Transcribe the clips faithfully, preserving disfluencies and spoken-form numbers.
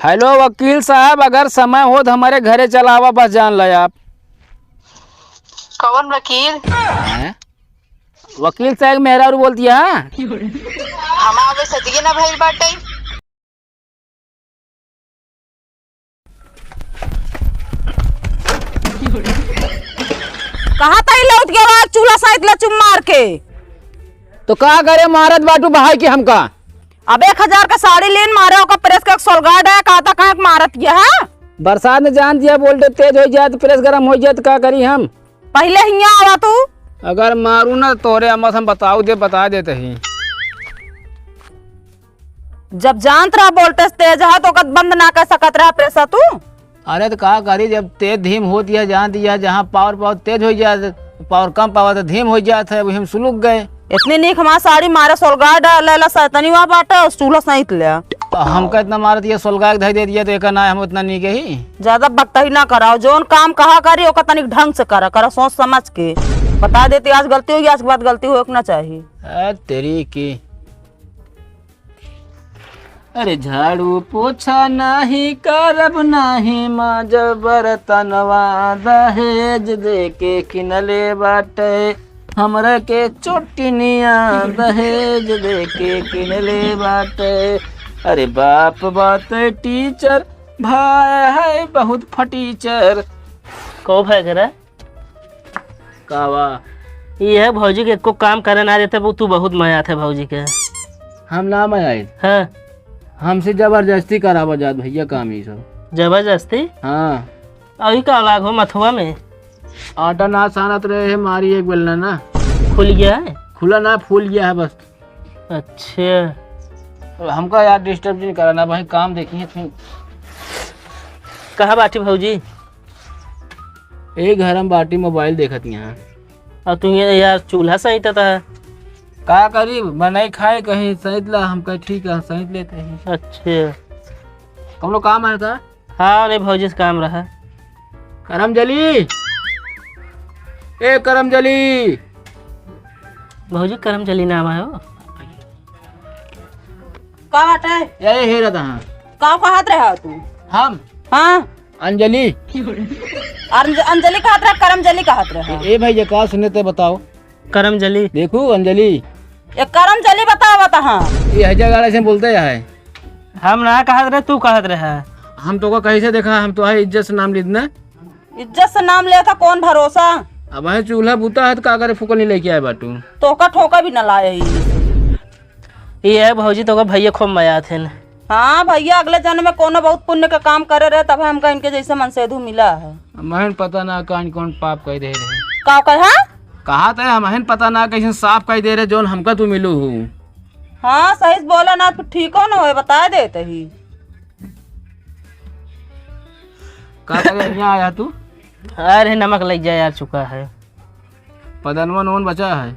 हेलो वकील साहब, अगर समय हो तो हमरे घरे चला आवा, बस जान ला आप। कौन वकील? हैं? वकील साहब, मेहरारू बोलती है, हाँ? हमार अबे सदिये ना भइल बाटे। कहाँ तई लौट गया बा, चूल्हा साइत ला चुम मार के। तो का करे, मारत बाटू बहाई के हमका। अब एक हजार का साड़ी लेन मारे, ओका प्रेस के सोलगाड है, कहता कहाँ के मारत गया है? बरसात में जान दिया, वोल्टेज तेज हो जाए तो प्रेस गरम हो जाए तो का करी हम? पहिले हियाँ आवा तू। अगर मारू ना तोरे अम्मा से हम बताऊ दे, बता देते ही। जब जानत रहा वोल्टेज तेज है तो ओकर बंद ना कर सकत रहा प्रेस तू। अरे तो का करी, जब तेज धीम होत है, जानत है जहाँ पावर पावर तेज हो जात, पावर कम पावर तो धीम हो जात है, वही हम सुलुक गए। इतनी नीक हमार साड़ी मारे सोलगाड, लैला सैतनी हुआ बाटे और चूल्हा सहित ले। हमका इतना मारत है, सोलगाड धई दे दिया तो एका ना हम उतना नीक ही। ज्यादा बकतही ना कराओ, जौन काम कहा करी ओका तनिक ढंग से करा, करा सोच समझ के। बता देती आज गलती होगी, आज के बाद गलती होए के ना चाही। ए तेरी की। अरे झाड़ू पोछा नाही करब, नाही माजब बर्तनवा, दहेज देके किनले बाटे हमरा के चोटिनिया, दहेज देके किनले बाटे। अरे बाप बाटे टीचर, भाई है बहुत फटीचर। को भाई करे? का बा? ई है भौजी के एको काम करे ना देते, वो तू बहुत मयात है भौजी के। हम ना मयात। हाँ। हमसे जबरदस्ती करावा जात भैया काम ई सब। जबरदस्ती? हाँ। अभी का लाग हो मथुआ में? आटा ना सानत रहे है, मारी एक बेलना ना। खुल गया है? खुला ना, फूल गया है बस। अच्छा। अब हमका यार डिस्टर्ब नहीं कराना भाई, काम देखिए फिर। कहाँ बाटी भौजी? ए घर हम बाटी मोबाइल देखत यहाँ। और तू ये यार चूल्हा सहित है। का करी, बनाई खाए कहीं सहित ला, हम कहे ठीक है सहित लेते हैं। अच्छा। कौनो काम आया था? हाँ, अरे भौजी से काम रहा। करमजली, ए करमजली। भौजी करमजली नाम है वो। का बाटे? यही हेरत हाँ। का कहत रहे तू? हम? हाँ। अंजलि। अंज-, अंजलि कहत रहे, करमजली कहत रहे। ए, ए भाई, ये का सुने ते बताओ। करमजली। देखू, अंजलि। ये करमजली बतावत हाँ। ये हर जगह ऐसे बोलते है। हम ना कहत रहे, तू कहत रहे। हम तोका कैसे देखा, हम तो है इज्जत से नाम लेत ना। इज्जत से नाम लेत है, कौन भरोसा? अब है चूल्हा बूता है तो का करे, फूकनी लेके आए बाटू। तोका ठोका भी ना लाए ही। ये है भौजी, तोका भैया खूब मयात है। हाँ भैया, अगले जन्म में कोनो बहुत पुण्य का काम करे रहे, तब हमका इनके जैसे मनसेधु मिला है। हमहन पता ना कान कौन पाप कह दे रहे। का कहे? हाँ? कहा तो हमहन पता ना कैसे साफ कह दे रहे, जौन हमका तू मिलू हूँ। हाँ, सही से बोला ना, फिर ठीक हो ना होए, बता देते ही। का करे यहाँ आया तू? अरे नमक लग जाए यार, चुका है। पदनवा नोन बचा है।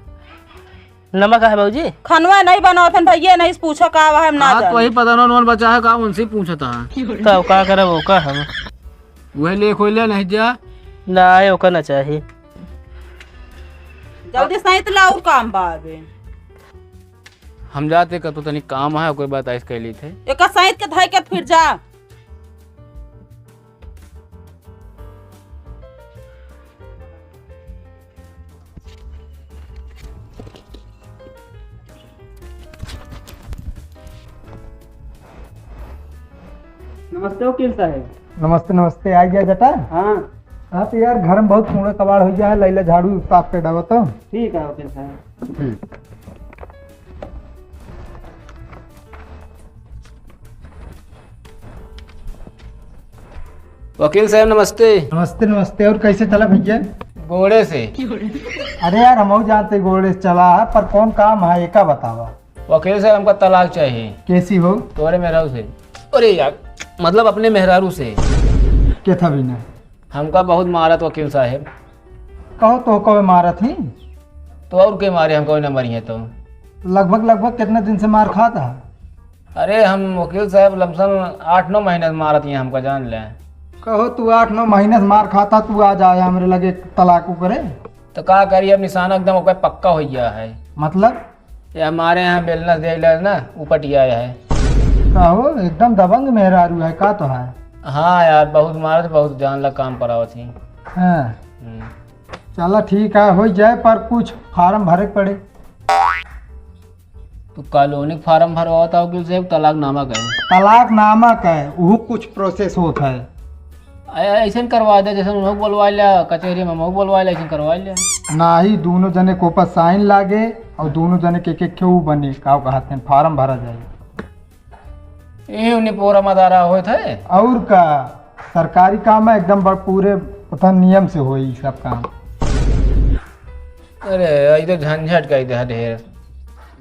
नमक है भौजी? खनवा नहीं बनाओ, फिर भैया नहीं से पूछो का वह हम ना हाँ, तो जाने। वही पता नोन बचा है का, उनसे पूछा था। तो का करब ओका हम? वह ले खोई ले नहीं जा। ना आए ओका ना चाही। जल्दी सहित लाओ, काम बाबे। हम जाते का तो तनी काम है, कोई बात ऐसे कह ली थे। एका सहित के धाई के फिर जा। नमस्ते वकील साहब। नमस्ते, नमस्ते। आ गया बेटा? हाँ। हाँ तो यार, घर में बहुत कूड़ा कबाड़ हो गया है, लैला झाड़ू साफ कर डालो तो। ठीक है वकील साहब। ठीक। वकील साहब नमस्ते। नमस्ते, नमस्ते। और कैसे चला भैया? गोड़े से। अरे यार, हम जानते गोड़े से चला है, पर कौन काम है, एका बतावा। वकील साहब, हमका तलाक चाहिए। कैसी हो? तोरे मेहरारू से। अरे यार, मतलब अपने मेहरारू से। के था बिना? हमका बहुत मारत वकील साहब। कहो तो कब मारत ही? तो और के मारे, हमका ना मरिए तो। लगभग, लगभग कितने दिन से मार खाता है? अरे हम वकील साहब लमसम आठ नौ महीने से मारत ही हमका, जान ले। कहो तू आठ नौ महीने से मार खाता, तू आ जाए हमरे लगे तलाक करे। तो का करी, अब निशाना एकदम ओकर पक्का हो गया है। मतलब? ये हमारे यहाँ बेलना से देख ले ना, उपट गया है। का हो, एकदम दबंग मेहरारू है का तो है? हाँ यार, बहुत मारत, बहुत जान ला काम करावत ही। हाँ। हम्म। चला ठीक है, हो जाए, पर कुछ फार्म भरे के पड़े। तू कॉलोनी के फार्म भरवावत है वकील साहब, तलाकनामा का है? तलाकनामा का है, वो कुछ प्रोसेस होत है। ऐ-, ऐसन करवा दे, जैसे उन्हों बोलवा लिया, कचहरी में मऊ बोलवा लिया, ऐसन करवा लिया। नाही, दोनों जने के ऊपर साइन लागे और दोनों जने के एक एक ठे ऊ बने, का कहते हैं, फार्म भरा जाए। ये उन्हें पूरा मदारा होत है। और का, सरकारी काम है एकदम बड़ पूरे पता नियम से होई सब काम। अरे, ये तो झंझट का इधर ढेर।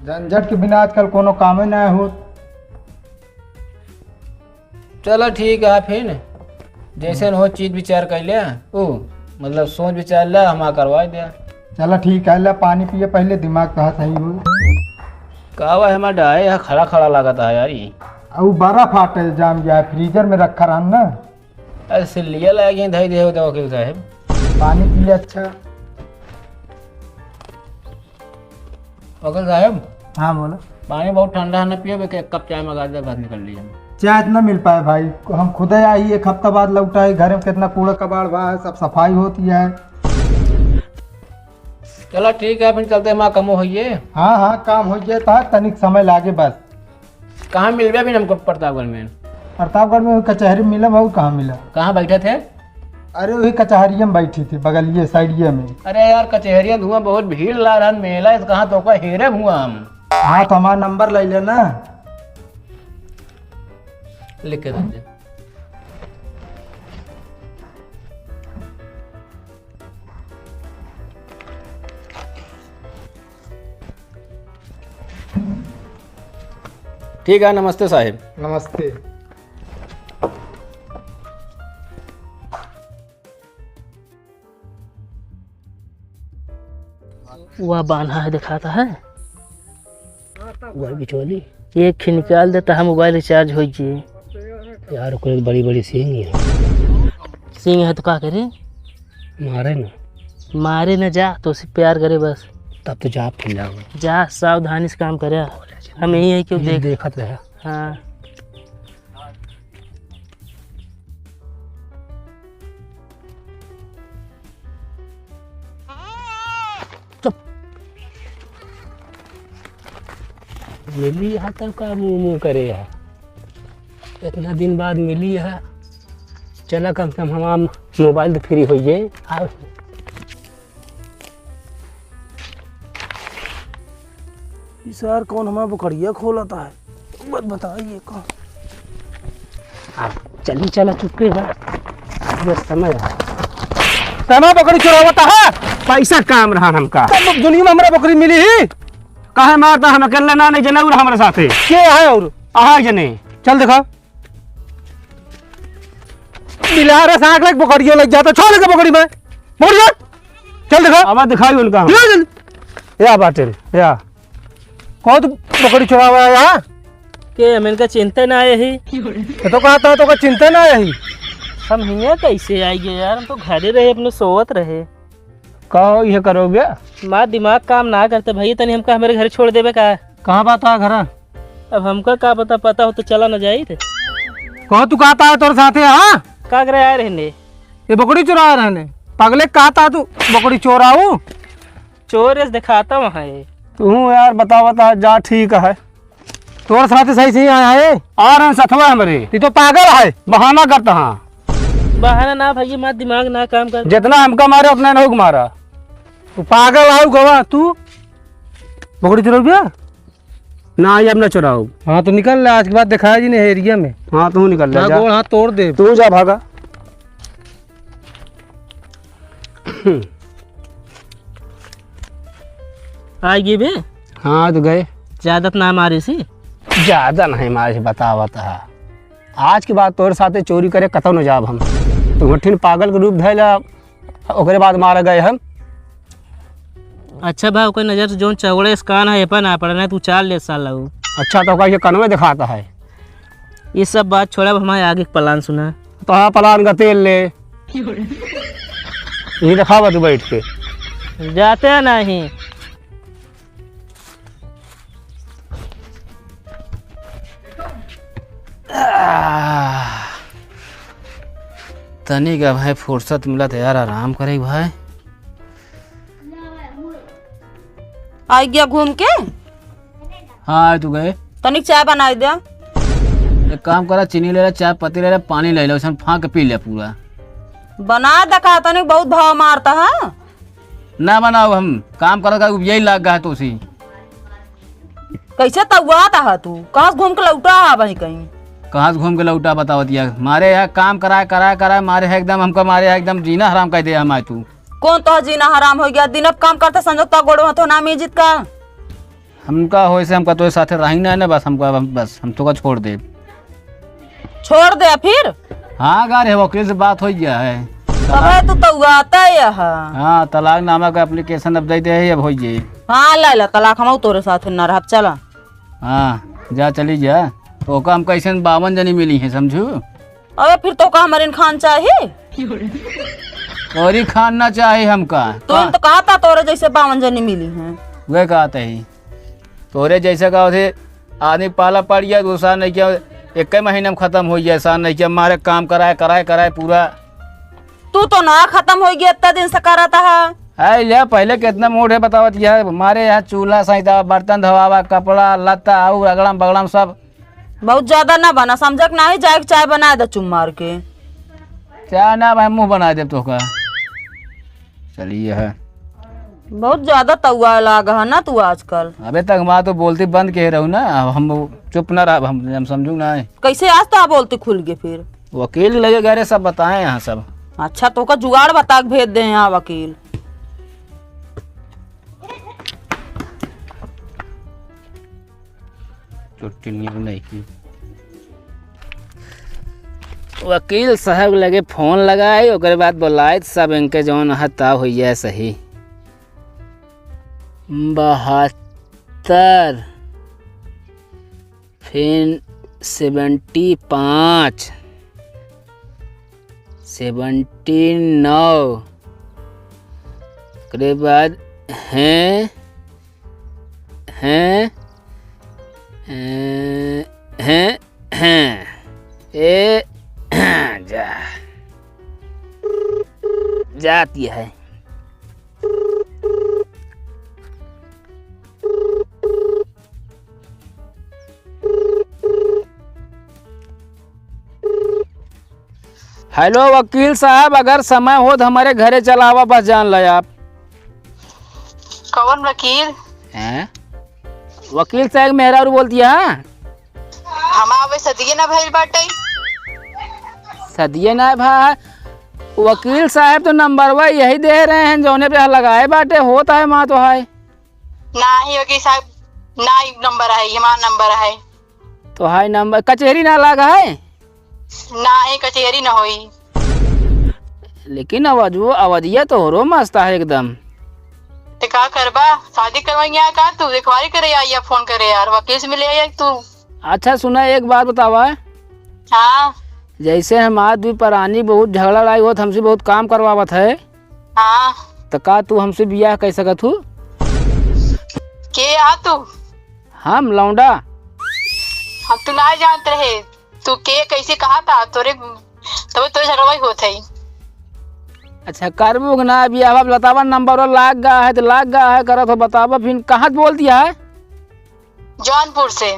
झंझट के बिना आजकल कोनो कामे ना होत। चलो ठीक है फिर, जैसे हो चीज विचार कर ले, ऊ मतलब सोच विचार ले, हम करवा दे। चलो ठीक है, ले पानी पिए पहले, दिमाग कहाँ सही हो। का हुआ है, हमारा डाय यहाँ खड़ा खड़ा लागत है यार ये। अब बर्फ फाटल जाम गया है, फ्रीजर में रखा रहन ना। अरे सिल्लिया लागे धई दे होता वकील साहब। पानी पिए अच्छा। वकील साहब। हाँ, बोलो। पानी बहुत ठंडा है, ना पियो, एक कप चाय मंगा दे, बस निकल लिए हम। चाय इतना मिल पाए भाई, हम खुदे आई, एक हफ्ता बाद लौट आए, घर में कितना कूड़ा कबाड़ बा, सब सफाई होती है। चलो ठीक है, फिर चलते हैं, माँ कमो होइए। हाँ, हाँ, काम हो जाए तो तनिक समय लागे बस। कहाँ मिलबे अभी हमको प्रतापगढ़ में? प्रतापगढ़ में वही कचहरी में मिलब, और कहाँ मिला? कहाँ बैठे थे? अरे वही कचहरिया में बैठी थी, बगलिए साइडिया में। अरे यार, कचहरिया धुआं बहुत भीड़ ला रहा मेला है, कहाँ तो का हेरे हुआ हम। हाँ, तो हमारा नंबर ले लेना। लिख के दे दे। ठीक है, नमस्ते साहेब। नमस्ते। वह बान्हा है, दिखाता है। वह बिचौली। एक ही निकाल देता है, मोबाइल रिचार्ज हो जी। यार, ओकरे बड़ी बड़ी सींग है। सींग है तो का करे? मारे ना। मारे ना, जा तो उसे प्यार करे बस। तब तो जा फिर जाओ। जा, सावधानी से काम करे। हम यही है क्यों ये देख। देखत रहे। हाँ। चुप। मिली है तब का मुँह मुँह करे है? इतना दिन बाद मिली है, चला कम से कम हमार मोबाइल तो फ्री हो जाए। आ, ई सार कौन हमार बोकड़िया खोलता है? मत बताइए कौन। आ, चली चला चुपके बा। ये समय है। तना बकरी चुरावता है? पैसा काम रहा हमका। तब दुनिया में हमरा बकरी मिली ही? काहे मारता हम अकेले ना, नहीं जने और हमारे साथे। के है और? आहा जने। चल देखा। बिलारा साग लग बकरियो लग जाता, छोड़ के बकरी में। बकरी छोड़। चल देखा। अब दिखाई उनका हम। चल, चल। या बाटे, या। कौन तू बकरी चुरावा है यहाँ? के, हम इनका चिंता ना आए ही। ये तो कहता है, तो का चिंता ना आए ही। हम हियाँ कैसे आइए यार, हम तो घरे रहे, अपने सोवत रहे। का हो, ये करोगे? मार दिमाग काम ना करते भाई, तनी हमका हमारे घर छोड़ देबे का? कहाँ बात है घर? अब हमका का पता, पता हो तो चला न जाई थे। कहो तू कहता है तोर साथे, हाँ? का करे आए रहने? ये बकरी चुरा रहने। पगले कहता तू बकरी चोराऊ? चोर ऐसे दिखाता वहाँ है। तू यार बता, बता, जा ठीक है। तोर साथे सही सही आया है? आ रहे हैं सथवा हमरे। ये तो पागल है। बहाना करता हाँ। बहाना ना भाई, मार दिमाग ना काम कर। जितना हमका मारे उतना इनहू को मारा। तू पागल आऊ गवा तू। बकरी चुराऊ भैया? ना, ये अब ना चुराऊ। हाँ, तो निकल ले, आज के बाद दिखाया जी नहीं एरिया में। हाँ, तू निकल ले, हाँ, जा। गोड़ हाथ तोड़ दे। तू जा, भागा। आइ गए बे? हाँ, तो गए। ज्यादा तो ना मारे सी? ज्यादा नहीं मारे, बतावत है। आज के बाद तोरे साथे चोरी करे कतौ न जाब हम। तू हठिन पागल के रूप धैला, ओकरे बाद मारा गए हम। अच्छा भाई, ओकर नजर से जौन चौड़े से कान है, ए पर ना पड़ा, नहीं तू चाल ले साला ऊ। अच्छा, तो ओकर ये कनवे दिखाता है। ये सब बात छोड़ा, अब हमारे आगे के प्लान सुना। तो हाँ, प्लान का तेल ले। ये दिखावा तू बैठ के। जाते हैं नहीं। आह, तनिक अब है फुर्सत मिलत है यार, आराम करे भाई। आई गया घूम के? हाँ, आए तू गए। तनिक चाय बनाई दे। एक काम करा, चीनी ले ले, चाय पत्ती ले ले, पानी ले ले, उसन फाँक के पी ले पूरा। बना दे का, तनिक बहुत भाव मारता है। ना बनाओ, हम काम करत का यही लाग गा है तोसी। कैसे तउआत हा तू? कहाँ से घूम के लौटा हा वहीं कहीं? कहाँ से घूम के लौटा बतावत या? मारे यहाँ काम कराए, कराए, कराए, मारे है एकदम, हमका मारे है एकदम जीना हराम कर दे हमारे तू। कौन तो जीना हराम हो गया? दिन अब काम करते संजोग तो गोड़ो तो ना मीजित का? हमका होए से हमका तोरे साथे रही ना, ना बस हमका, बस हम तोका छोड़ देब। छोड़ दे फिर? हाँ, गा रे, वकील से बात हो गया है। तबे तू तउआता यह। हाँ, तलाक नामा का application अब दे दे है, अब हो जाए। हाँ, ले ला तलाक, हम तोरे साथ ना रहब, चला। हाँ, जा चली जा। तो ओका हम कैसे बावन जनी मिली हैं, समझू? अबे फिर तो का हमारे खान चाही? तोरी खान ना चाही हमका। तू का? तो कहा था तोरे जैसे बावन जनी मिली हैं। वह कहते ही। तोरे जैसे का होते आदमी पाला पड़ गया, दूसरा नहीं क्या, एक ही महीना में खत्म हो गया, ऐसा नहीं क्या, मारे काम कराए, कराए, कराए पूरा। तू तो ना खत्म हो गया, इतना दिन से करत हा। है ले, पहले कितना मूड है बतावत यह, मारे यहाँ चूल्हा सहिता, बर्तन धोआवा, कपड़ा लत्ता और अगड़म बगड़म सब। बहुत ज्यादा ना बना, समझक नाही, जाए के चाय बना दे चुम मार के। चाय ना भाई, मुंह बना दे तोका। चलिए है। बहुत ज्यादा तउआ लाग है ना तू आजकल। अबे तक माँ तो बोलती बंद के रहू ना, अब हम चुप ना रह, हम, हम समझू ना है। कैसे आज तो बोलती खुल गए फिर? वकील लगे गए रे, सब बताए यहाँ सब। अच्छा, तोका जुगाड़ बता के भेज दे यहाँ वकील। चुटकिनिया नहीं की। वकील साहब लगे फोन लगाए, ओकरे बाद बोलाए, सब इनके जौन हता होइए सही। बहत्तर, फिर सेवेंटी पाँच, सेवेंटी नौ, ओकरे बाद हैं, हैं, हैं, हैं, हैं, ए, जा, जाती है। हेलो वकील साहब, अगर समय हो तो हमारे घरे चला आवा, बस जान ला आप। कौन वकील? हैं? वकील साहब मेहरारू बोलती है, हाँ? हमार अबे सदिये ना भइल बाटे। सदिये ना भा, वकील साहब तो नंबरवा यही दे रहे हैं, जौने पे लगाए बाटे, होत है माँ तो है। नाही वकील साहब, नाही नंबर है, हमार नंबर है। तो हाई नंबर, कचेरी ना लागा है? नाही, कचेरी ना होई। लेकिन आवाज, वो आवाजिया तो होरो मस्त है एकदम। ते का करबा, शादी करवाएंगे यहाँ का तू? रिक्वारी करे आई या फोन करे यार, वकील से मिले आई तू। अच्छा सुना, एक बात बतावा। हाँ। जैसे हमार दुई परानी बहुत झगड़ा लड़ाई होत, हमसे बहुत काम करवावत है। हाँ। त का तू हमसे बियाह कर सकत हू? के आ तू? हम लौंडा। हम तू ना जानत रहे, तू के कैसे कहा था तोरे, तब तोरे झगड़ा होत है। अच्छा करबू कि ना बियाह? अब बतावा, नंबर लाग गा है तो लाग गा है, करत हो बतावा, फिर कहाँ से बोलती है? जौनपुर से।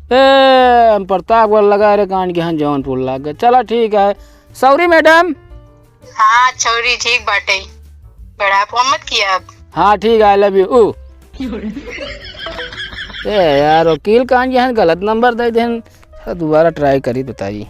ए, हम प्रतापगढ़ लगा रे कान के, हाँ, जौनपुर लाग गा। चला ठीक है, सॉरी मैडम। हाँ, छौरी ठीक बाटे, बड़ा फोन मत किया अब। हाँ ठीक है, I love you। ऊ। ए यार, वकील कान के यहाँ गलत नंबर दे देन, दोबारा ट्राई करी, बताई।